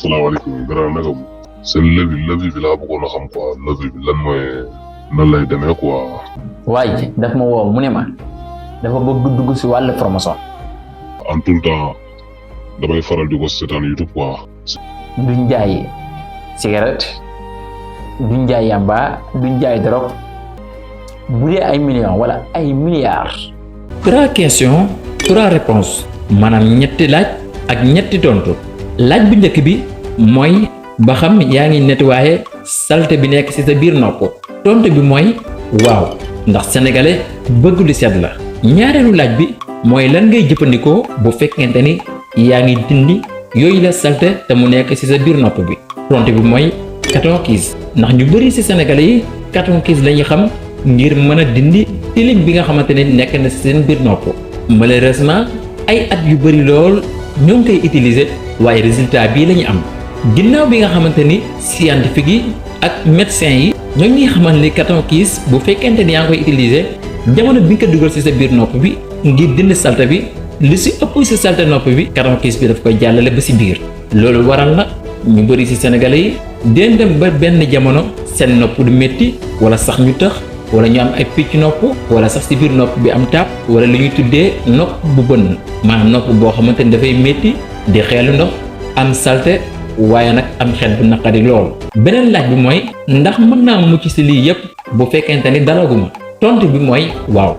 salaamaaleykum grand naka mu seen levi bi laa bëggoon a xam quoi levi bi lan mooy nan lay demee quoi. waaye daf ma woo mu ne ma dafa bëgg dugg si wàllu formation. en tout temps damay faral di ko seetaan YouTube quoi. duñ jaay cigarette duñ jaay yamba duñ jaay drogue bu dee ay millions wala ay milliards. 3 questions 3 réponses maanaam ñetti laaj ak ñetti tontu laaj bu njëkk bi mooy ba xam yaa ngi nettoyé saleté bi nekk ci sa biir nopp tontu bi mooy waaw ndax sénégalais bëgg lu set la. ñaareelu laaj bi mooy lan ngay jëfandikoo bu fekkente ni yaa ngi dindi yooyu la saleté te mu nekk ci sa biir nopp bi tontu bi mooy coton tige ndax ñu bëri ci sénégalais yi coton tige lañuy xam ngir mën a dindi tilim bi nga xamante ne nekk na ci seen biir nopp malheureusement ay at yu bëri lool ñoo ngi koy utiliser waaye résultat bii la ñu am ginnaaw bi nga xamante ni scientifique yi ak médecin yi ñoo ngi xamal ni coton tige bu fekkente ni yaa ngi koy utiliser jamono bi nga ko dugal ci sa biir nopp bi ngir dindi salte bi li ci ëpp ci salte nopp bi coton tige bi daf koy jàllale ba ci biir loolu waral na ñu bëri ci sénégalais yi den dem ba benn jamono seen nopp du métti wala sax ñu tëx wala ñu am ay picc nopp wala sax ci biir nopp bi am taab wala li ñuy tuddee nopp bu bënn maanaam nopp boo xamante ni dafay métti di xeelu ndox am salte waaye nag am xel bu naqari lool. beneen laaj bi mooy ndax mën naa mucc ci lii yépp bu fekkente ni dalaguma tontu bi mooy waaw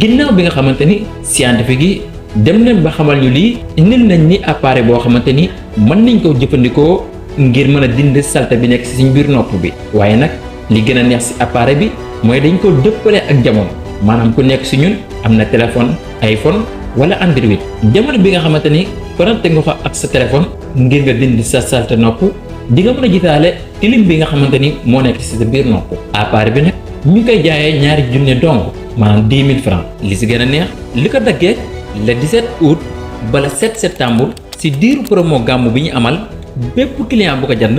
ginnaaw bi nga xamante ni scientifique yi dem nañ ba xamal ñu lii indil nañ ni appareil boo xamante ni mën nañ ko jëfandikoo ngir mën a dindi salte bi nekk ci suñ biir nopp bi waaye nag li gën a neex ci appareil bi mooy dañ ko dëppale ak jamono maanaam ku nekk ci ñun am na téléphone iPhone wala Android jamono bi nga xamante ni connecté nga ko ak sa téléphone ngir nga dindi sa salte nopp di nga mën a gisaale tilim bi nga xamante ni moo nekk ci sa biir nopp appareil bi nag ñu koy jaayee ñaari junne dong maanaam 10 000 francs li ci gën a neex li ko daggee le 17 août ba le 7 septembre ci diiru promo gàmmu bi ñu amal bépp client bu ko jënd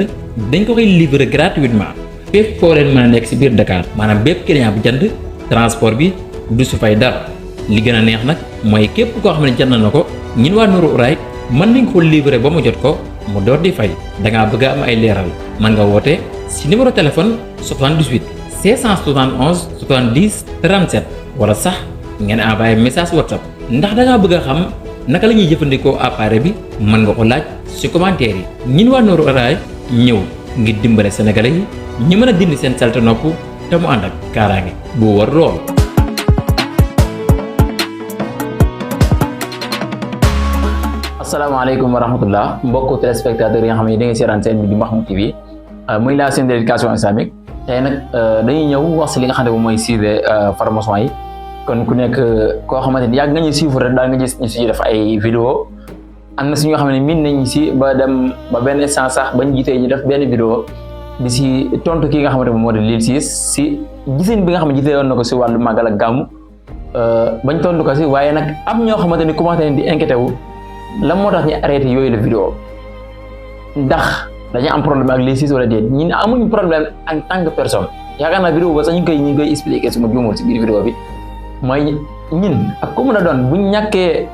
dañ ko koy livrer gratuitement fépp foo leen mën a nekk ci biir Dakar maanaam bépp client bu jënd transport bi du su fay dara li gën a neex nag mooy képp koo xam ne jënd na ko ñun waa Nourou Houraye mën nañ ko livrer ba mu jot ko mu door di fay dangaa bëgg a am ay leeral mën nga woote ci numéro téléphone 78 571 70 37 wala sax ngeen envoyé message WhatsApp ndax dangaa bëgg a xam naka la ñuy jëfandikoo appareil bi mën nga ko laaj ci commentaire yi ñun waa Nourou Houraye ñëw ngir dimbale sénégalais yi ñu mën a dindi seen salte nopp te mu ànd ak kaaraange bu war lool. asalaamaaleykum wa rahmatullah mbokku téléspectateurs yi nga xam ne da ngay seetaan seen bi di Mahmoud TV muy la chaîne d'éducation islamique tey nag dañuy ñëw wax ci li nga xam ne moom mooy sujet formation yi kon ku nekk koo xamante ni yàgg nga ñu suivre rek daal nga gis ñu si def ay vidéo am na si ñoo xam ne miin nañ si ba dem ba benn instant sax bañ jiitee ñu def benn vidéo di si tontu kii nga xamante ne moo di Lil Ciss si gisin bi nga xam ne jiitee woon na ko si wàllu màggal ak gàmmu bañ tontu ko si waaye nag am ñoo xamante ni commencé nañ di inquiété wu lan moo tax ñu arrêté yooyu la vidéo ndax dañu am problème ak Lil Ciss wala déet ñun amuñu problème en tant que personne yaakaar naa vidéo ba sax ñu ngi koy expliqué su ma juumul si biir vidéo bi mooy ñun ak ku mën a doon buñ ñàkkee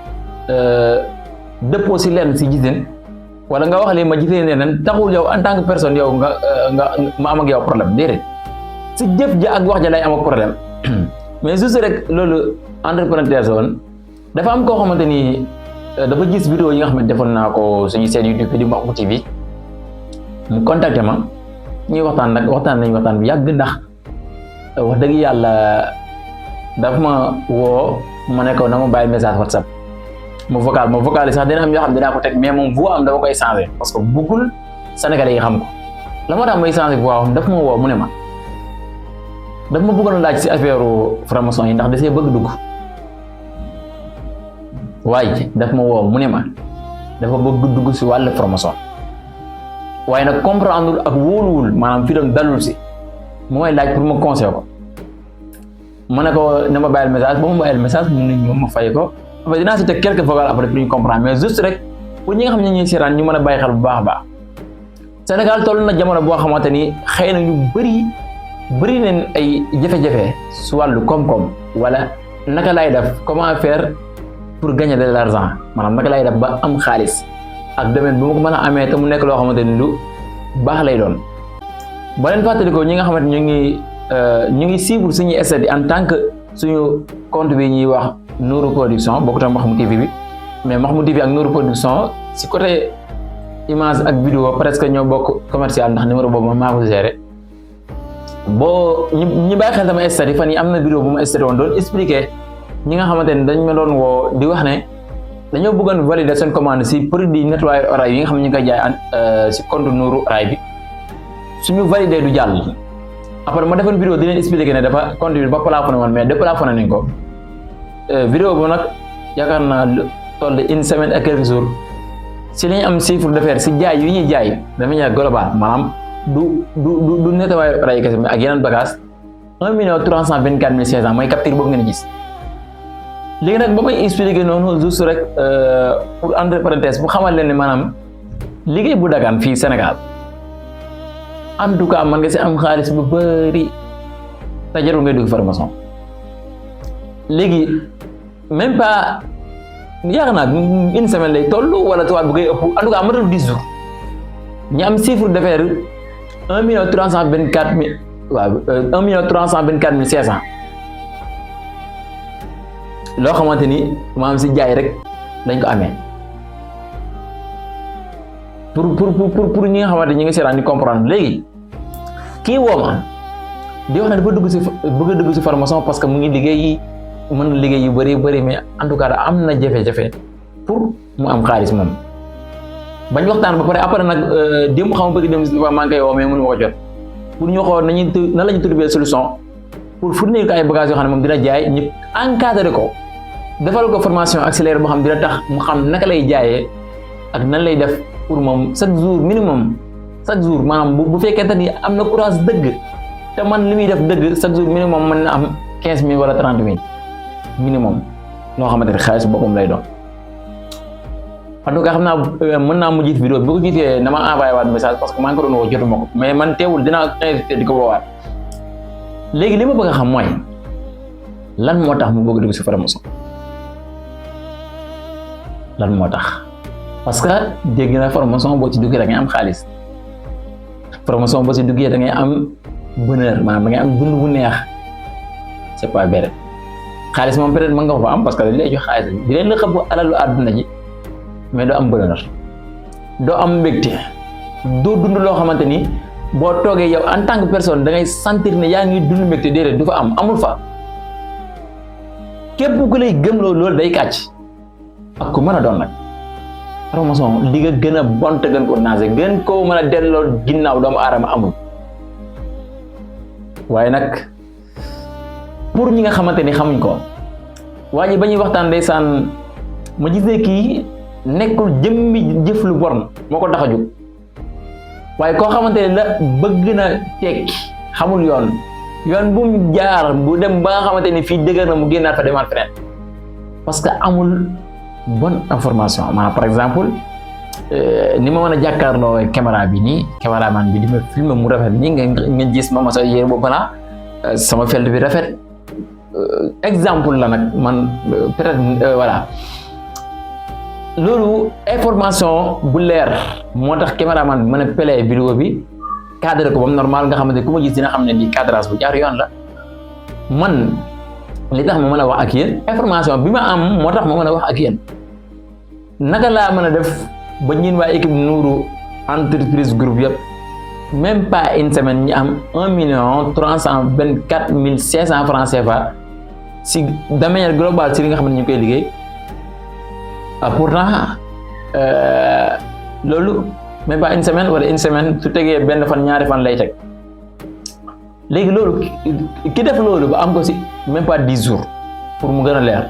dëppoo si lenn si gisin wala nga wax li ma gisee ne nen taxul yow en tant que personne yow nga ma am ak yow problème déedéet si jëf ja ak wax ja lay am ak problème mais juste rek loolu entrepreneur woon dafa am koo xamante ni dafa gis vidéo yi nga xam ne defoon naa ko suñu seen YouTube di Mahmoud TV mu contacté ma ñuy waxtaan nag waxtaan bi yàgg ndax wax dëgg yàlla dafa ma woo ma ne ko na ma bàyyi message WhatsApp ma vocal yi sax dina am yoo xam ne dinaa ko teg mais moom voix am dafa koy changé parce que bëggul Sénégalais yi xam ko la moo tax may changé voix am dafa ma woo mu ne ma dafa ma bëggoon a laaj si affaire formation yi ndax da see bëgg dugg waaye dafa ma woo mu ne ma dafa bëgg dugg si wàllu formation waaye nag comprendre ak wóoluwul maanaam fi doon dalul si mu may laaj pour ma conseil ko ma ne ko na ma bàyyil message ba ma bàyyil message mun nañ ma fay ko après dinaa si teg quelques vocales après pour ñu comprendre mais juste rek pour ñi nga xam ne ñuy seetaan ñu mën a bàyyi xel bu baax a baax Sénégal toll na jamono boo xamante ni xëy na ñu bëri nañ ay jafe-jafe su wàllu koom-koom wala naka lay def comment faire pour gagner de l'argent maanaam naka lay def ba am xaalis ak domaine bu ma ko mën a amee te mu nekk loo xamante ni lu baax lay doon. ba leen fàttalikoo ñi nga xamante ñu ngi suivre suñuy stade en tant que suñu compte bi ñuy wax Nourou Production bokkut ak Mahmoud TV bi mais Mahmoud TV ak Nourou Production si côté image ak vidéo presque ñoo bokk commercial ndax numéro boobu maa ko géré. boo ñu bàyyi xel sama stade fan yi am na vidéo bu ma stade woon doon expliqué ñi nga xamante ni dañ ma doon woo di wax ne dañoo bëggoon valider seen commande si produit nettoyé oreille yi nga xam ne ñu ngi koy jaay si compte Nourou oreille bi suñu validé du jàll. après ma defoon vidéo di leen expliqué ne dafa compte bi ba plafonné woon mais déplafonné nañ ko vidéo boobu nag yaakaar naa toll une semaine et quelques jours si li ñu am chiffre d'affaires si jaay yu ñuy jaay dafa ñëw global maanaam du nettoyé oreille kese mais ak yeneen bagage 1 324 500 mooy capture boobu ngeen gis. léegi nag ba may expliqué noonu juste rek pour entre parenthèse bu xamal leen ne maanaam liggéey bu dagaan fii Sénégal en tout cas man nga si am xaalis bu bëri te jarul ngay dugg formation léegi même pas yaakaar naa une semaine lay toll wala tubaab bu koy ëpp en tout cas matul 10 jours ñu am chiffre d'affaires 1 324 000 waaw 1 324 500 loo xamante ni maanaam si jaay rek dañ ko amee pour ñi nga xamante ñi ngi seetaan di comprendre léegi kii wooma di wax ne dafa bëgg a dugg si formation parce que mu ngi liggéey mën na liggéey yu bëri mais en tout cas am na jafe-jafe pour mu am xaalis moom bañ waxtaan ba pare après nag démb xam bëgg dem si maa ngi koy woo mais mënu ma ko jot pour ñu xool nan la ñu trouver solution pour fournir ko ay bagages yoo xam ne moom dina jaay ñu encadré ko defal ko formation accélérée boo xam dina tax mu xam naka lay jaayee ak nan lay def pour moom chaque jour maanaam bu fekkente ni am na courage dëgg te man li muy def dëgg chaque jour minimum mën na am 15 000 wala 30 000 minimum loo xamante ne xaalis boppam lay doon. en tout cas xam naa mën naa mu jiit vidéo bi bu ko jiitee na ma envoyé waat message parce que maa ngi ko doon woo jotuma ko mais man teewul dinaa invité di ko woowaat léegi li ma bëgg a xam mooy lan moo tax mu bëgg dugg si formation lan moo tax parce que dégg na formation boo ci duggee da ngay am xaalis formation boo ci duggee da ngay am bonheur maanaam da ngay am dund bu neex c'est pas vrai xaalis moom peut-être mën nga ko fa am parce que dañ lay jox xaalis di leen la xëpp alalu àdduna ji mais doo am bonheur doo am mbégte doo dund loo xamante ni boo toogee yow en tant que personne da ngay sentir ne yaa ngi dund mbégte déedéet du fa am amul fa képp ku lay gëm loolu day kàcc ak ku mën a doon nag formation li nga gën a bon te gën ko naase gën koo mën a delloo ginnaaw doomu aadama amul waaye nag pour ñi nga xamante ni xamuñ ko waa ji ba ñuy waxtaan ndeysaan ma gis ne kii nekkul jëmmi jëf lu bon moo ko tax a jóg waaye koo xamante ne la bëgg na tekki xamul yoon bu mu jaar bu dem ba nga xamante ni fii dëgër na mu génnaat fa demaat feneen parce que amul bonne information maanaam par exemple ni ma mën a jàkkaarloo caméra bi nii caméraman bi di ma filmer mu rafet nii nga gis ma sa yére boobu balaa sama feld bi rafet exemple la nag man peut-être voilà loolu information bu leer moo tax caméraman bi mën a pelee vidéo bi cadré ko ba mu normal nga xamante ku ma gis dina xam ne lii cadrage bu jaar yoon la man li tax ma mën a wax ak yéen information bi ma am moo tax ma mën a wax ak yéen naka laa mën a def ba ñun waa équipe Nourou entreprise groupe yëpp même pas une semaine ñu am 1 324 500 francs CFA si de manière globale si li nga xam ne ñu koy liggéey pourtant loolu même pas une semaine wala une semaine su tegee benn fan ñaari fan lay teg léegi loolu ki def loolu ba am ko si même pas 10 jours pour mu gën a leer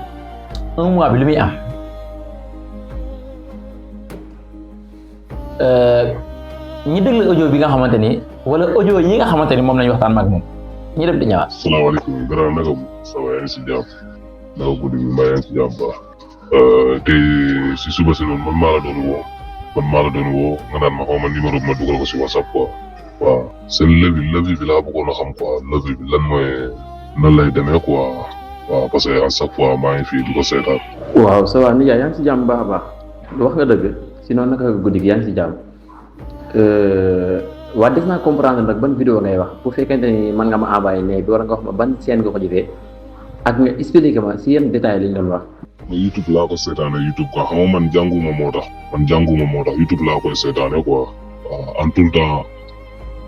1 mois bi li muy am ñi déglu audio bi nga xamante ni wala audio yi nga xamante ni moom lañu waxtaan mag moom ñi def di ñëwaat. salaamaaleykum grand naka ça va yaa ngi si jàmm naka guddi gi mbaa yaa ngi si jàmm baax tey si suba si noonu man maa la doon woo nga naan ma xaw ma numéro bi ma dugal ko si WhatsApp quoi waaw seen levi bi laa bëggoon a xam quoi levi bi lan mooy nan lay demee quoi waaw parce que à chaque fois maa ngi fii di ko seetaan. waaw ça va nijaay yaa ngi si jàmm baax a baax wax nga dëgg sinon naka guddi gi yaa ngi si jàmm waa des naa comprendre nag ban vidéo ngay wax bu fekkente ni mën nga ma envoyé ne bi war nga wax ma ban scène nga ko jëfee ak nga expliqué ma si yenn détails lañ doon wax. YouTube laa ko seetaane YouTube quoi xam nga man jànguma moo tax YouTube laa koy seetaane quoi waaw en tout le temps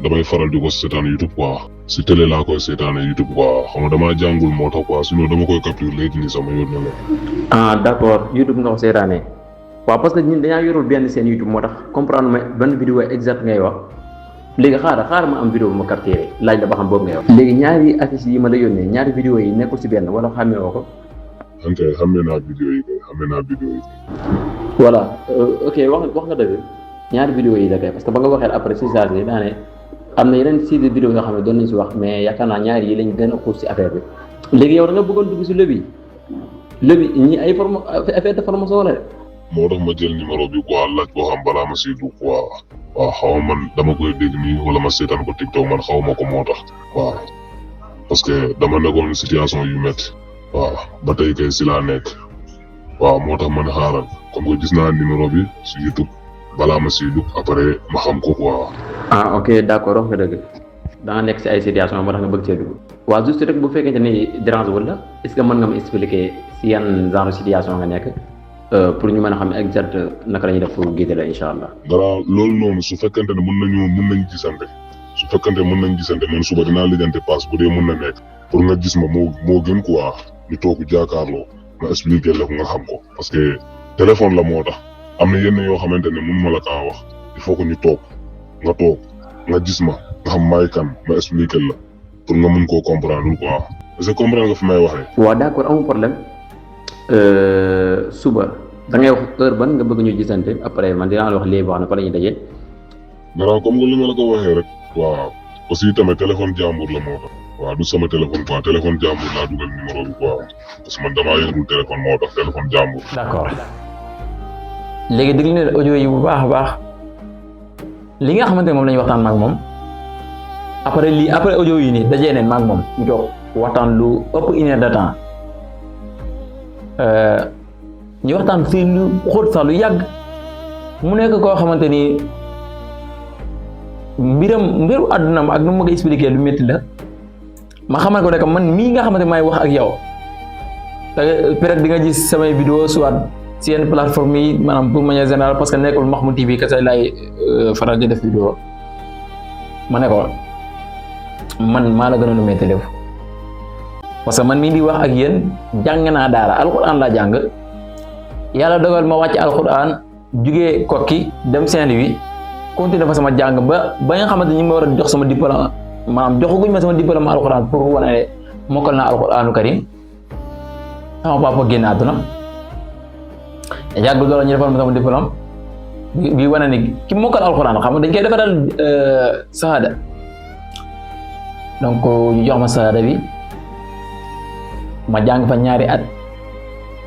damay faral di ko seetaan YouTube quoi si télé laa koy seetaane YouTube quoi xam nga damaa jàngul moo tax quoi sinon dama koy capture léegi nii sama yoon ne la. D'accord YouTube nga ko seetaanee waaw parce que ñun dañaa yorul benn seen YouTube moo tax comprendre ma ban vidéo exact ngay wax léegi xaaral ma am vidéo bu ma capturé laaj la ba xam boobu ngay wax. léegi ñaari affiches yi ma la yónnee ñaari vidéo yi nekkul si benn wala xàmmee woo ko. ok xàmmee naa vidéo yi. voilà ok wax nga dëgg ñaari vidéo yi la kay parce que ba nga waxee après si saa si daa ne am na yeneen site de vidéo yoo xam ne doon nañ si wax mais yaakaar naa ñaari yi lañ gën a xuus si affaire bi léegi yow da nga bëggoon dugg si lobby ñi ay affaire de formation la de. moo tax ma jël numéro bi quoi laaj boo xam balaa ma siy dugg quoi waaw xaw ma man dama koy dégg nii wala ma seetaan ko TikTok man xaw ma ko moo tax waaw parce que dama nekkoon situation yu métti waaw ba tey kay si laa nekk waaw moo tax man xaaral comme que gis naa numéro bi si YouTube balaa ma siy dugg après ma xam ko quoi. ok d'accord wax nga dëgg da nga nekk si ay situation moo tax nga bëgg cee dugg. waaw juste rek bu fekkente ni dérange wala est-ce que mën nga ma expliquer si yan genre situation nga nekk. pour ñu mën a xam exact naka la ñuy def pour guider la incha allah. dara loolu noonu su fekkente ne mën nañ gisante man suba dinaa lijjante pass bu dee mën na nekk pour nga gis ma moo gën quoi ñu toog jàkkaarloo nga expliquer la ko nga xam ko parce que téléphone la moo tax am na yenn yoo xamante ne mënuma la kaa wax il faut que ñu toog nga gis ma nga xam maay kan ma expliquer la pour nga mun koo comprendre quoi est-ce que comprendre nga fi may waxee. waaw d'accord amul problème. suba da ngay wax heure ban nga bëgg ñu gisante après man dinaa la wax léegi wax na fa la ñuy daje. gannaaw comme li ma la ko waxee rek. waaw aussi tamit téléphone jàmbur la moo tax. waaw du sama téléphone quoi téléphone jàmbur laa dugal numéro bi quoi parce que man damaa yorul téléphone moo tax téléphone jàmbur. d'accord léegi déglu ne audio yi bu baax a baax li nga xamante ne moom la ñuy waxtaan maag moom après audio yi nii dajee neen maag moom ñu toog waxtaan lu ëpp une heure de temps. ñu waxtaan fii lu xóot sax lu yàgg mu nekk koo xamante ni mbiru àddunam ak nu ma ko expliqué lu métti la ma xamal ko rek man mii nga xamante may wax ak yow te peut-être di nga gis samay vidéo soit si yenn plateforme yi maanaam pour manière générale parce que nekkul Mahmoud TV kese laay faral di def vidéo ma ne ko man maa la gënoon a métti lépp parce que man mii di wax ak yéen jàng naa daara alxuraan laa jàng yàlla dogal ma wàcc alxuraan jugee Kokki dem Saint-Louis continuer fa sama jàng ba nga xamante ni ma war a jox sama diplôme maanaam joxaguñ ma sama diplôme alxuraan pour wane ne mokkal naa alxuraanu karim sama papa génn àdduna yàgg doole ñu defal ma sama diplôme bi wane ni ki mokkal alxuraan xam nga dañ koy defaral saada donc ñu jox ma saada bi ma jàng fa ñaari at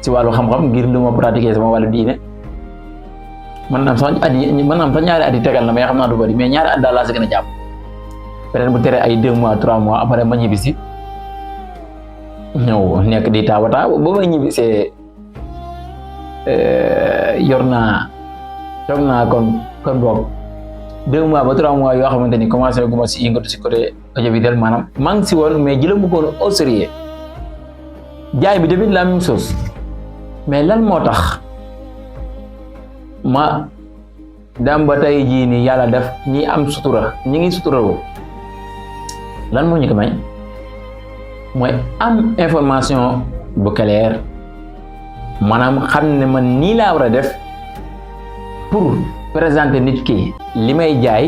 ci wàllu xam-xam ngir lu ma pratiquer sama wàllu diine man naam sax ñaari at yi tegal na mais xam naa du bari mais ñaari at daal laa si gën a jàpp peut-être bu tere ay 2 mois 3 mois après ma ñibbisi ñëw nekk di taawata ba ma ñibbisee toog naa kon boog 2 mois ba 3 mois yoo xamante ni commencé gu ma si yëngatu si côté audiovisuel maanaam maa ngi si woon mais jëla mu koon au sérieux jaay bi tamit la même chose mais lan moo tax ma dem ba tey jii nii yàlla def ñi am sutura ñi ngi suturaloo lan moo ñu ko may mooy am information bu clair maanaam xam ne man nii laa war a def pour présenter nit ki li may jaay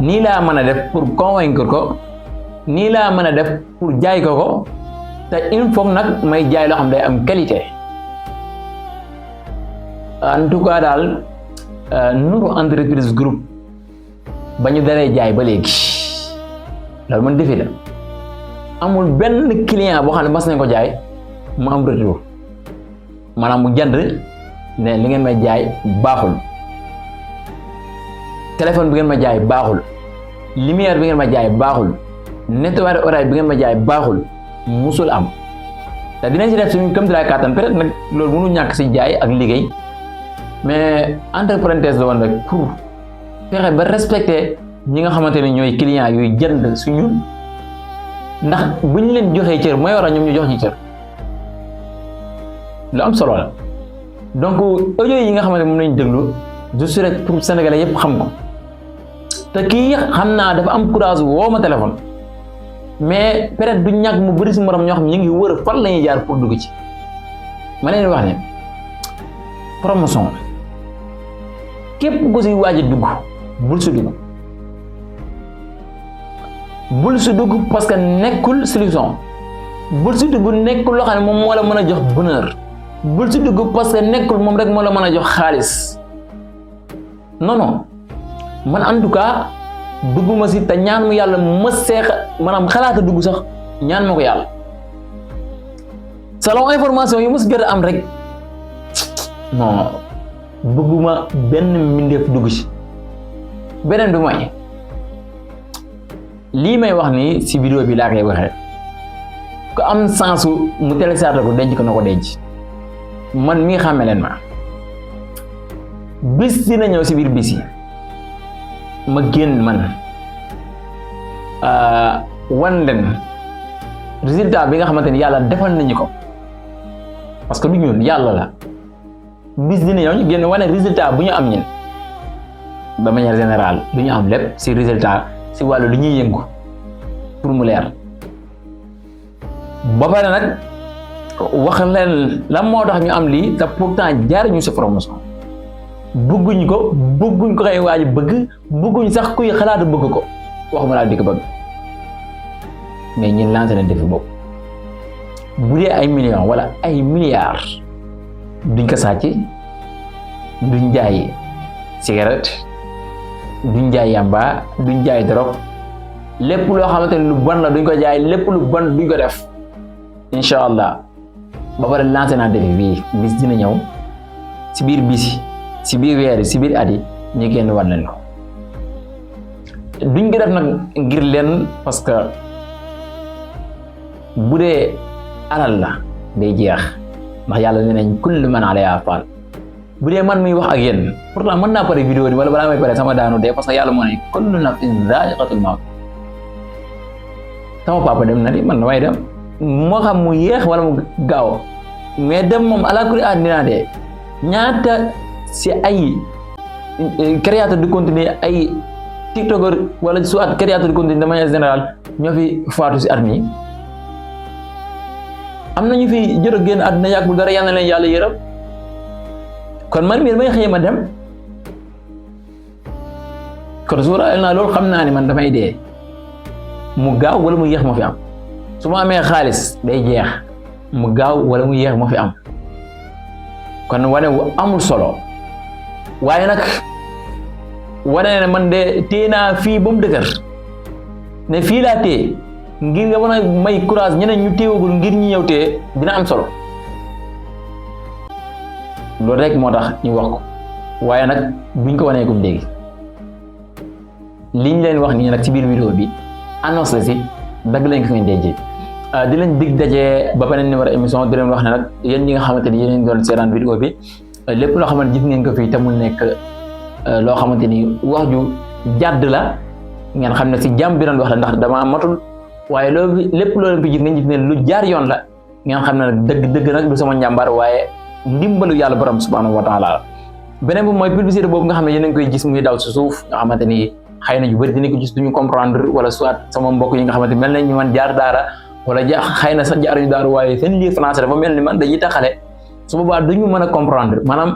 nii laa mën a def pour convaincre ko nii laa mën a def pour jaay ko te il faut nag may jaay loo xam day am qualité en tout cas daal Nour entreprise groupe ba ñu daree jaay ba léegi loolu man defi la amul benn client boo xam ne mas nañ ko jaay mu am retour maanaam mu jënd ne li ngeen may jaay baaxul téléphone bi ngeen ma jaay baaxul lumière bi ngeen ma jaay baaxul nettoyage oreille bi ngeen ma jaay baaxul musul am te dinañ si def suñu comme de la kàttan peut-être nag loolu mënu ñàkk si jaay ak liggéey mais entre parenthèse la woon rek pour fexe ba respecter ñi nga xamante ne ñooy clients yooyu jënd su ñun ndax bu ñu leen joxee cër mooy war a ñoom ñu jox ñu cër lu am solo la donc audio yi nga xamante moom lañ déglu juste rek pour sénégalais yëpp xam ko te kii xam naa dafa am courage woo ma téléphone mais peut-être du ñàkk mu bëri si morom ñoo xam ñu ngi wër fan la ñuy jaar pour dugg ci ma leen wax ne promotion képp ku si waaj a dugg bul si dugg parce que nekkul solution bul si dugg nekkul loo xam ne moom moo la mën a jox bonheur bul si dugg parce que nekkul moom rek moo la mën a jox xaalis non man en tout cas dugguma si te ñaan mu yàlla ma seex maanaam xalaata dugg sax ñaan ma ko yàlla selon information yi mos jot a am rek non bëgguma benn mbindeef dugg ci beneen bi mooy lii may wax nii si vidéo bi laa koy waxee ku am sensu mu télécharge ko denc ko na ko denc man mii xàmme leen ma bis dina ñëw si biir bis yi ma génn man wan leen résultat bi nga xamante ni yàlla defal nañu ko parce que du ñun yàlla la bis dina ñëw ñu génn wane résultat bu ñu am ñun de manière générale du ñu am lépp si résultat si wàllu lu ñuy yëngu pour mu leer ba pare nag wax leen lan moo tax ñu am lii te pourtant jaar ñu si promotion bëgguñ ko koy waaj bëgg bëgguñ sax kuy xalaat bëgg ko waxuma laa di ko bëgg mais ñun lancé na défi boobu bu dee ay millions wala ay milliards duñ ko sàcc duñ jaay cigarette duñ jaay yamba duñ jaay drogue lépp loo xamante ne lu bon la duñ ko jaay lépp lu bon duñ ko def incha allah ba pare lancé naa défi bii bis dina ñëw si biir bis si biir weer yi si biir at yi ñu génn war leen ko duñ ko def nag ngir leen parce que bu dee alal la day jeex ndax yàlla nee nañ kullu man alayha fan bu dee man muy wax ak yéen pourtant mën naa pare vidéo bi wala balaa may pare sama daanu dee parce que yàlla moo ne kullu nafsin zaa'iqatul mawt sama papa dem na di man damay dem moo xam mu yéex wala mu gaaw mais dem moom ala kulli aal dinaa dee ñaata si ay créateur de contenu ay tiktokeur wala soit créateur de contenu de manière générale ñoo fi faatu si at mi am na ñu fi jot a génn àdduna yàggul dara yal na leen yàlla yërëm kon man mii may xëy ma dem kon suuraale naa loolu xam naa ni man damay dee mu gaaw wala mu yéex ma fi am su ma amee xaalis day jeex mu gaaw wala mu yéex ma fi am kon wane wu amul solo waaye nag wane ne man de téye naa fii ba mu dëgër ne fii laa téye ngir nga mën a may courage ñeneen ñu téewagul ngir ñu ñëw téye dina am solo loolu rek moo tax ñu wax ko waaye nag buñ ko wanee comme léegi liñ leen wax nii nag ci biir vidéo bi annonce la si dagg lañ ko ngeen denc di leen dig dajee ba beneen numéro émission di leen wax ne nag yéen ñi nga xamante ni yéen doon seetaan vidéo bi lépp loo xamante gis ngeen ko fii te mu nekk loo xamante ni wax ju jàdd la ngeen xam ne si jàmm bi doon wax la ndax dama matul waaye loolu lépp loolu fi gis ngeen gis ne lu jaar yoon la ngeen xam ne nag dëgg nag du sama njàmbaar waaye ndimbalu yàlla borom subhanahu wa taala beneen bi mooy publicité boobu nga xam ne yéen a ngi koy gis muy daw si suuf nga xamante ni xëy na yu bëri dinañ ko gis duñu comprendre wala soit sama mbokk yi nga xamante mel nañ ñu man jaar daara wala xëy na sax jaaruñu daara waaye seen lii français dafa mel ni man dañuy taxale su boobaa duñu mën a comprendre maanaam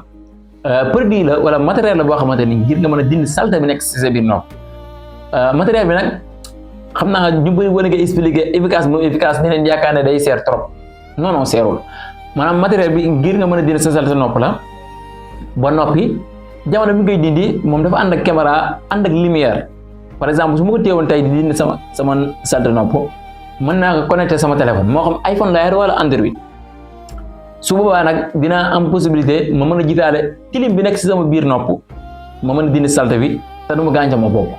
produit la wala matériel la boo xamante ni ngir nga mën a dindi salte bi nekk si sa biir nopp matériel bi nag xam naa ñu bëri wala nga expliquer efficace moom efficace ni leen yaakaar ne day seer trop non seerul maanaam matériel bi ngir nga mën a dindi sa salte nopp la ba noppi jamono bi ngay dindi moom dafa ànd ak caméra ànd ak lumière par exemple su ma ko téewoon tey di dindi sama salte nopp mën naa ko connecté sama téléphone moo xam iPhone la yor wala Android su boobaa nag dinaa am possibilité ma mën a jitaale tilim bi nekk si sama biir nopp ma mën a dindi salte bi te du ma gaañ sama bopp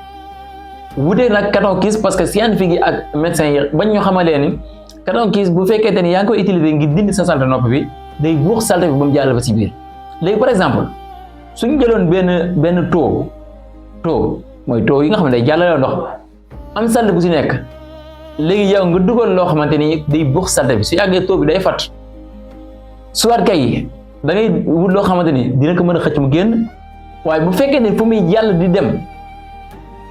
wutee nag carton kiis parce que scientifique yi ak médecin yi bañ ñu xamalee ni carton kiis bu fekkente ni yaa ngi koy utiliser ngir dindi sa salte nopp bi day buux salte bi ba mu jàll ba si biir léegi par exemple suñ jëloon benn taux mooy taux yi nga xam ne day jàllale ndox am salte bu si nekk léegi yow nga dugal loo xamante ni day buux salte bi su yàggee taux bi day fat soit kay da ngay wut loo xamante ni dina ko mën a xëcc mu génn waaye bu fekkee ne fu muy jàll di dem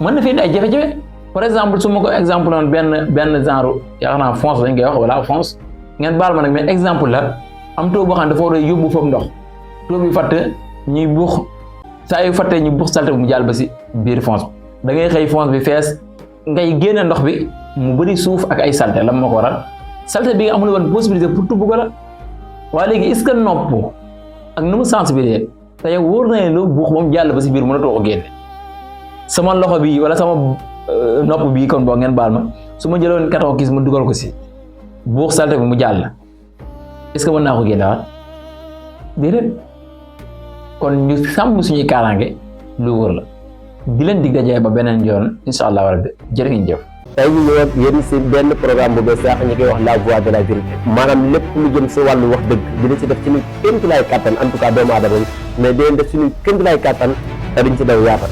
mën na fi indi ay jafe-jafe par exemple su ma ko exemple noonu benn genre yaakaar naa fonce dañ koy wax wala fonce ngeen baal ma nag mais exemple la am taux boo xam ne dafa war a yóbbu foofu ndox taux bi fatt ñuy buux saa yu fattee ñu buux salte bi mu jàll ba si biir fonce da ngay xëy fonce bi fees ngay génne ndox bi mu bëri suuf ak ay salte la moo ko waral salte bi nga amul woon possibilité pour tubb ko la waaye léegi est-ce que nopp ak nu mu sensibiliser te yow wóor na ne lu buux ba mu jàll ba si biir mënatoo ko génne sama loxo bi wala sama nopp bi kon boo ngeen baal ma su ma jëloon carton kiis ma dugal ko si buux salte bi mu jàll est-ce que mën naa ko génne waat déedéet kon ñu sàmm suñuy kaaraange lu wóor la di leen dig dajee ba beneen yoon incha allah rabbi jërë ngeen jëf. tey ñu ñëw ak yéen si benn programme bu bees sax ñu koy wax la voix de la vérité maanaam lépp lu jëm si wàllu wax dëgg dina ci def suñu kéemtulaay kàttan en tout cas doomu aadama yi mais dinañ def suñu kéemtulaay kàttan te duñ ci daw yaatal.